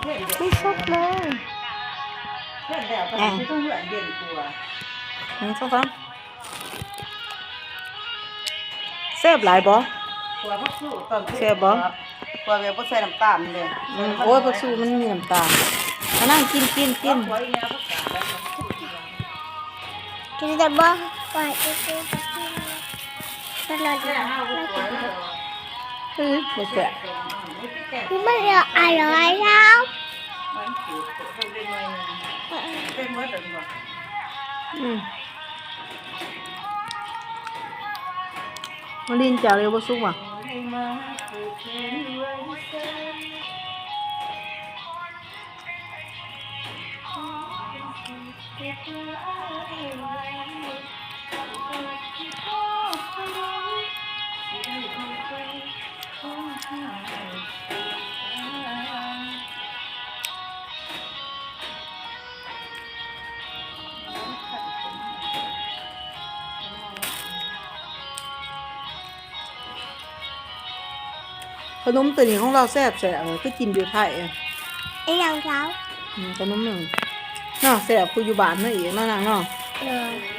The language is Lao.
ບໍ່ສົດເລີຍ. ເຮັດແລ້ວກໍ ອ່າ ເຮັດໃຫ້ເຮືອນເຢັນກວ່າ. ໜຶ່ງ ສອງ ສາມ. ແຊບຫຼາຍບໍ່? ຂົ້ວຜັກຊູຕອນ ແຊບບໍ່? ຂົ້ວແບບບໍ່ໃສ່ນ້ຳຕານເດ້. ອືມ ໂອ້ຍ ຜັກຊູມັນມີນ້ຳຕານ. ມານັ່ງກິນ ກິນ ກິນ. ກິນໄດ້ບໍ່? ວ່າ ອືມ ບໍ່ແຊບ. ມັນອະລ່ອຍແລ້ວ. ອືມ ມາລິນ ເຈົ້າເລີຍບໍ່ສຸກຫວາ? ຂະໜົມໂຕນີ້ຂອງລາວແຊບໆ ຄືກິນຢູ່ໄທ. ອີຫຍັງເຈົ້າ? ອືມ ຂະໜົມໜຶ່ງເນາະ ແຊບຄືຢູ່ບ້ານເຮົາອີກເນາະນາງເນາະ. ເອີ.